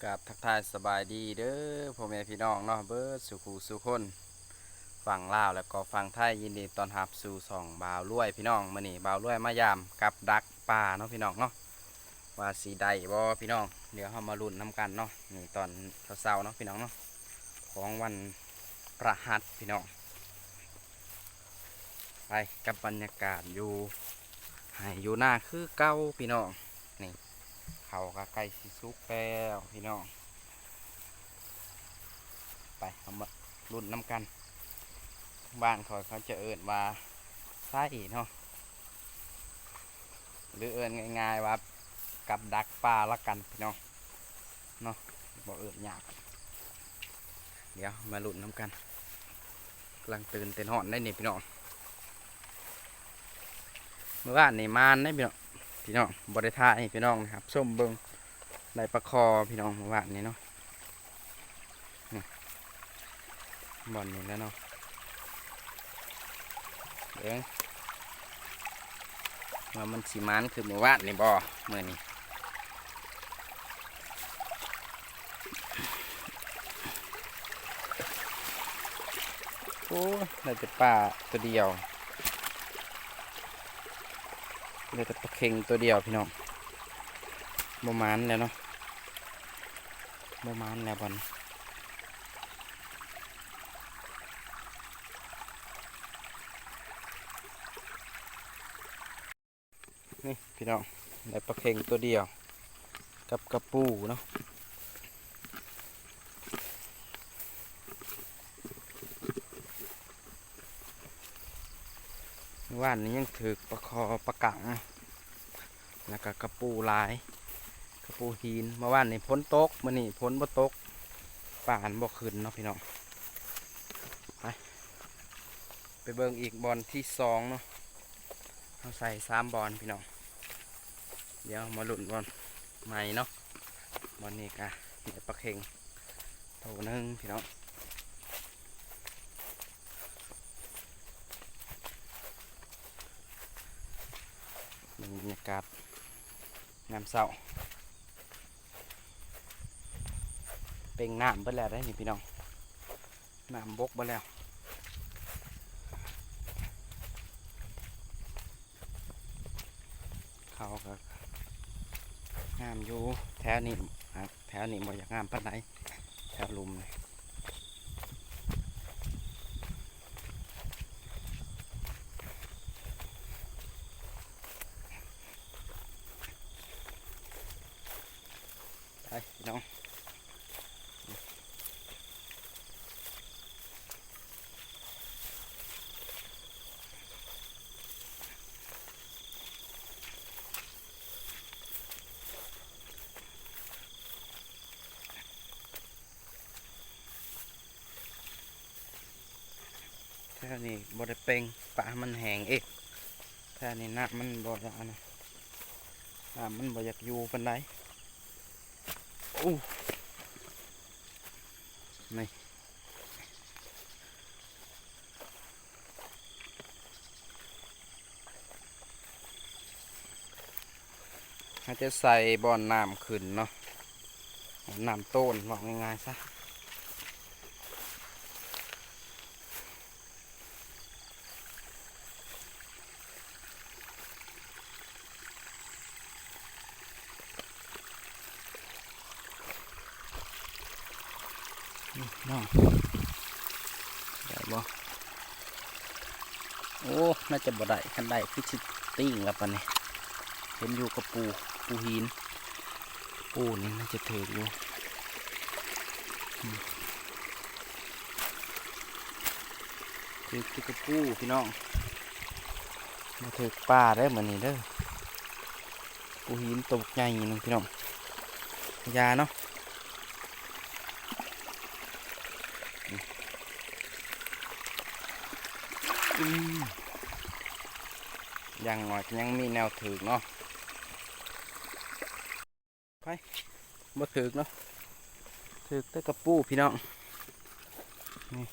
ກາບທັກທາຍສະບາຍດີເດີພໍ່ແມ່ພີ່ນ້ອງເນາະ ເບິດສູ່ຄູ່ສູ່ຄົນ ຝັ່ງລາວ ແລະກໍຝັ່ງໄທ. ຍິນດີຕ້ອນຮັບສູ່ຊ່ອງບ່າວລວຍພີ່ນ້ອງ. ມື້ນີ້ບ່າວລວຍມາຢາມກັບດັກປາເນາະພີ່ນ້ອງເນາະ ວ່າຊິໄດ້ບໍ່ພີ່ນ້ອງ. ດຽວເຮົາມາລຸ້ນນຳກັນເນາະ. ນີ້ຕອນເຊົ້າໆເນາະພີ່ນ້ອງເນາະ ຂອງວັນພະຫັດພີ່ນ້ອງ. ໄປກັບບັນຍາກາດຢູ່ໄຮ່ຢູ່ນາຄືເກົ່າພີ່ນ້ອງ. ນີ້ເຂົ້າກໍໃກ້ຊິສຸກແລ້ວພີ່ນ້ອງ. ໄປ ເຮົາມາລຸ້ນນຳກັນ. ທາງບ້ານຂ້ອຍເຂົາຈະເອີ້ນວ່າໄຊເນາະ ຫຼືເອີ້ນງ່າຍໆວ່າກັບດັກປາລະກັນພີ່ນ້ອງເນາະ ບໍ່ເອີ້ນຍາກ. ດຽວມາລຸ້ນນຳກັນ. ກຳລັງຕື່ນເຕັ້ນຮ້ອນໄດ໋ນີ້ພີ່ນ້ອງ. ມື້ວານນີ້ໝານໄດ໋ພີ່ນ້ອງ ພີ່ນ້ອງບໍ່ໄດ້ຖ່າຍໃຫ້ພີ່ນ້ອງຮັບຊົມເບິ່ງ. ໄດ້ປາຄໍພີ່ນ້ອງ ມື້ວານນີ້ເນາະ. ນີ້ ບ່ອນນີ້ແຫຼະເນາະ. ເບິ່ງວ່າມັນຊິໝານຄືມື້ວານນີ້ບໍ່ ມື້ນີ້. ໂອ້ຍ ໄດ້ແຕ່ປາຕົວດຽວ ໄດ້ແຕ່ປາເຄັງຕົວດຽວພີ່ນ້ອງ. ບໍ່ໝານແລ້ວເນາະ ບໍ່ໝານແລ້ວບັດນີ້. ນີ້ພີ່ນ້ອງ ໄດ້ປາເຄັງຕົວດຽວກັບກະປູເນາະ. ມື້ວານນີ້ຍັງຖືກປາຄໍປາກັງ ແລ້ວກໍກະປູຫຼາຍ ກະປູຫີນ. ເມື່ອວານນີ້ຝົນຕົກ ມື້ນີ້ຝົນບໍ່ຕົກ ປາມັນບໍ່ຂຶ້ນເນາະພີ່ນ້ອງ. ໄປ ໄປເບິ່ງອີກບ່ອນທີສອງເນາະ. ເຮົາໃສ່ສາມບ່ອນພີ່ນ້ອງ. ດຽວມາລຸ້ນບ່ອນໃໝ່ເນາະ. ບ່ອນນີ້ກະໄດ້ປາເຄັງໂຕໜຶ່ງພີ່ນ້ອງ. ເບິ່ງບັນຍາກາດຍາມເຊົ້າ ເປັ່ງນ້ຳເບິດແລ້ວເດ້ນີ້ພີ່ນ້ອງ. ນ້ຳບົກເບິດແລ້ວ. ເຂົ້າກໍງາມຢູ່ແຖວນີ້ ແຖວນີ້ບໍ່ຢາກງາມປານໃດ ແຖວລຸ່ມນີ້. ໄປພີ່ນ້ອງ. ແຖວນີ້ບໍ່ໄດ້ເປັ່ງ ປາມັນແຫ້ງເອງ. ແຖວນີ້ນ້ຳມັນບໍ່ຢາກ ອັນນັ້ນ ນ້ຳມັນບໍ່ຢາກຢູ່ປານໃດ. ໂອ້ ນີ້ ເຮົາຈະໃສ່ບ່ອນນ້ຳຂຶ້ນເນາະ ນ້ຳໂຕນ ເວົ້າງ່າຍໆຊະ. ນີ້ເນາະ ໄດ້ບໍ່? ໂອ້ ໜ້າຈະບໍ່ໄດ້ ຄັນໄດ້ຄືຊິຕີງແລ້ວປານນີ້. ເຫັນຢູ່ກະປູ ກະປູຫີນ ກະປູນີ້ໜ້າຈະຖືກຢູ່. ຖືກແຕ່ກະປູພີ່ນ້ອງ ບໍ່ຖືກປາເດີມື້ນີ້ເດີ. ປູຫີນໂຕບັກໃຫຍ່ໜຶ່ງພີ່ນ້ອງ ຢ່າເນາະ. ອືມ ຢ່າງໜ້ອຍກໍຍັງມີແນວຖືກເນາະ. ໄປ ບໍ່ຖືກເນາະ ຖືກແຕ່ກະປູພີ່ນ້ອງ. ນີ້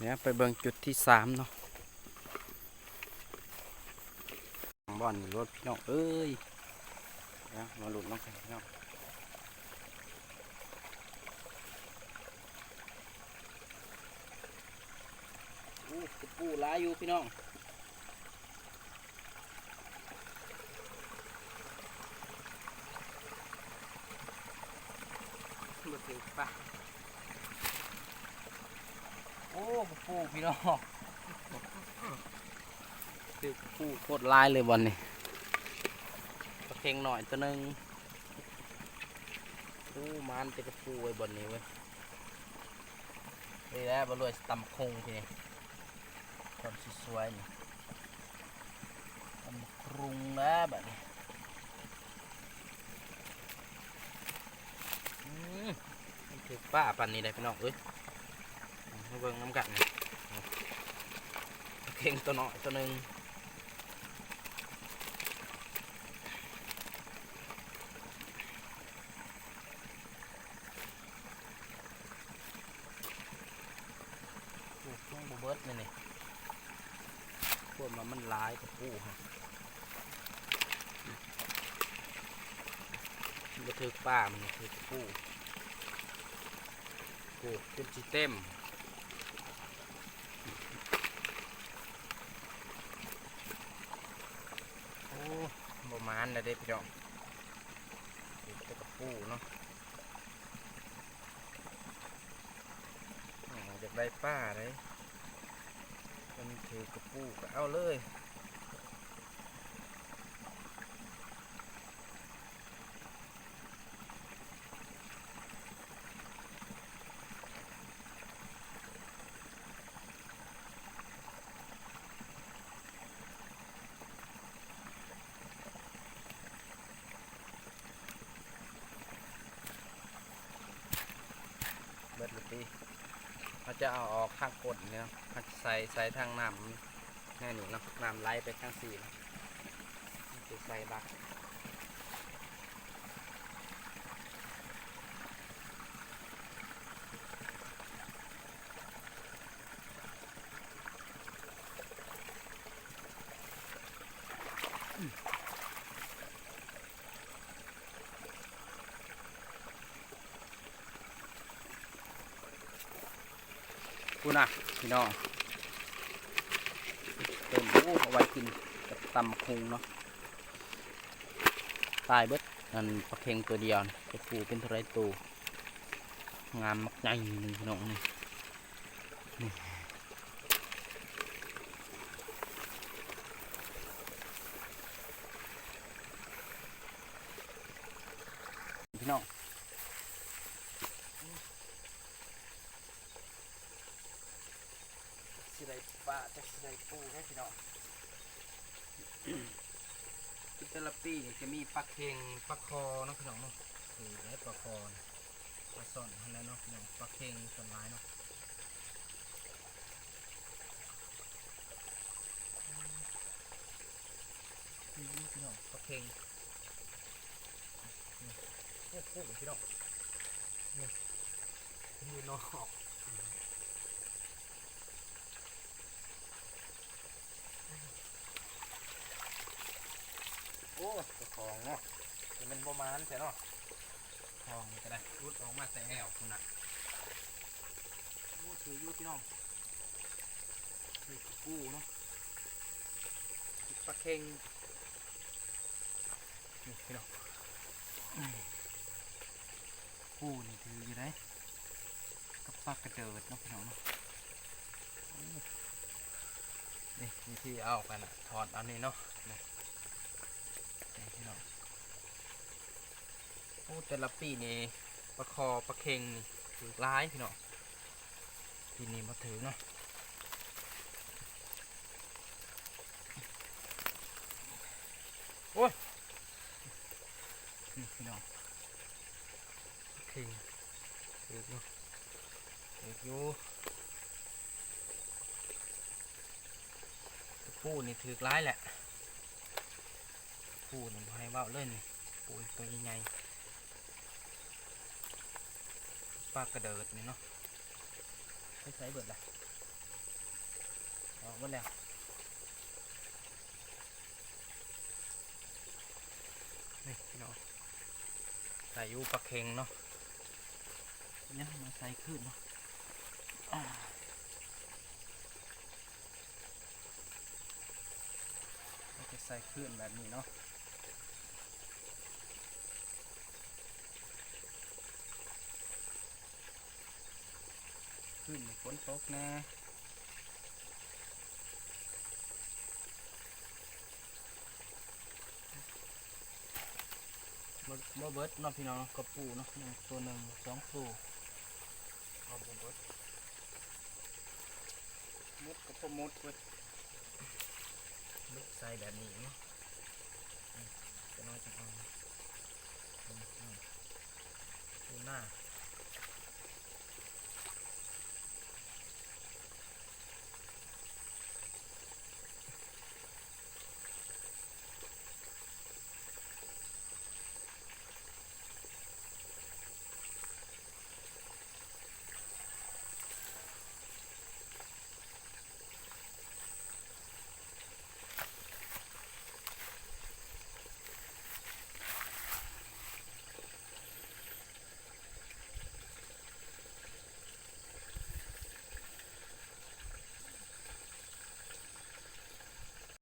ດຽວໄປເບິ່ງຈຸດທີສາມເນາະ. ບ່ອນນີ້ໂລດພີ່ນ້ອງເອີຍ. ນະ ມາລຸ້ນນຳກັນພີ່ນ້ອງ. ໂອ້ ກະປູຫຼາຍຢູ່ພີ່ນ້ອງ. ບໍ່ຖືກປາ. ໂອ້ ກະປູພີ່ນ້ອງ ຖືກກະປູໂຄດຫຼາຍເລີຍບ່ອນນີ້. ປາເຄັງນ້ອຍໂຕໜຶ່ງ. ໂອ້ ມານແຕ່ກະປູເວີຍບ່ອນນີ້ເວີຍ. ນີ້ແຫຼະ ບໍ່ລວຍຊິຕຳບັກຫຸ່ງທີນີ້ ຕອນສວຍໆນີ້ ຕຳບັກຫຸ່ງແລ້ວບາດນີ້. ອືມ ມັນຖືກປາປານນີ້ໄດ໋ພີ່ນ້ອງເອີຍ. ມາເບິ່ງນຳກັນນີ້ ປາເຄັງໂຕນ້ອຍໂຕໜຶ່ງ. ໂອ້ ຍັງບໍ່ເບິດແມ່ນນີ້ ຄວາມວ່າມັນຫຼາຍກະປູຫັ້ນ ບໍ່ຖືກປາ ມັນຖືກກະປູ. ໂອ້ ຈົນຊິເຕັມ. ໂອ້ ບໍ່ໝານແລ້ວເດ້ພີ່ນ້ອງ ຖືກແຕ່ກະປູເນາະ. ອາ ຢາກໄດ້ປາເດ້ ມັນຖືກກະປູກະເອົາເລີຍ. ເບິດແລ້ວຕິ ເຮົາຈະເອົາອອກທາງກົ້ນເນາະ ເຮົາຈະໃສ່ ໃສ່ທາງນ້ຳແນວນີ້ເນາະ ນ້ຳໄຫຼໄປທາງຊີ້ ຈະໃສ່ບັກ. ພຸ້ນນະພີ່ນ້ອງ ເຕັມ ໂອ້ ເອົາໄວ້ກິນກັບຕຳບັກຫຸ່ງເນາະ. ຕາຍເບິດ ອັນປາເຄັງໂຕດຽວ ກະປູເປັນເທົ່າໃດໂຕ ງາມບັກໃຫຍ່ໜຶ່ງພີ່ນ້ອງນີ້. ນີ້ພີ່ນ້ອງ ຈັກຊິໄດ້ປາ ຈັກຊິໄດ້ປູເດ້ພີ່ນ້ອງ. ຄືແຕ່ລະປີນີ້ຈະມີປາເຄັງ ປາຄໍ່ເນາະພີ່ນ້ອງເນາະ ຄືໄດ້ປາຄໍ່ ປາຊ່ອນຫັ້ນແຫຼະເນາະພີ່ນ້ອງ ປາເຄັງສ່ວນຫຼາຍເນາະ. ນີ້ພີ່ນ້ອງ ປາເຄັງ ນີ້ ໂອ້ໂຫ ພີ່ນ້ອງ ນີ້ ຢູ່ນອກ. ໂອ້ ເຈົ້າຂອງເນາະ ຈະແມ່ນບໍ່ໝານແທ້ເນາະ ຂອງນີ້ກະໄດ້ ຫຼຸດອອກມາແຕ່ແອວພຸ້ນນະ. ໂອ້ ຖືກຢູ່ພີ່ນ້ອງ ຖືກກະປູເນາະ ຖືກປາເຄັງ. ນີ້ພີ່ນ້ອງ ປູນີ້ຖືກຢູ່ເດ້ ກັບປາກະເດີດເນາະພີ່ນ້ອງເນາະ. ນີ້ວິທີເອົາກະນະ ຖອດເອົານີ້ເນາະ ນີ້ ນີ້ພີ່ນ້ອງ. ໂອ້ ແຕ່ລະປີນີ້ປາຄໍ່ປາເຄັງນີ້ຖືກຫຼາຍພີ່ນ້ອງ ປີນີ້ບໍ່ຖືກເນາະ. ໂອ້ຍ ນີ້ພີ່ນ້ອງ ເຄັງ ຖືກຢູ່ ຖືກຢູ່ ປູນີ້ຖືກຫຼາຍແຫຼະ ປູນີ້ບໍ່ໃຫ້ເວົ້າເລີຍນີ້ ປູໂຕໃຫຍ່ໆ ປາກະເດີດນີ້ເນາະ. ໄປໃສເບິດລະ? ອອກເບິດແລ້ວ. ນີ້ພີ່ນ້ອງ ໃສ່ຢູ່ປາເຄັງເນາະ ຍັງມາໃສ່ຄືນເນາະ ເຮົາຈະໃສ່ຄືນແບບນີ້ເນາະ ຄືນນີ້ຝົນຕົກແດ່. ບໍ່ ບໍ່ເບິດເນາະພີ່ນ້ອງເນາະ ກະປູເນາະ ຍັງໂຕໜຶ່ງສອງໂຕ ເອົາບໍ່ເບິດ ໝົດກໍບໍ່ໝົດເວີຍ ເບິດໃສ່ແບບນີ້ເນາະ ອືມ ຈັກໜ້ອຍຈັ່ງເອົາ ອືມ ອືມ ປູນາ.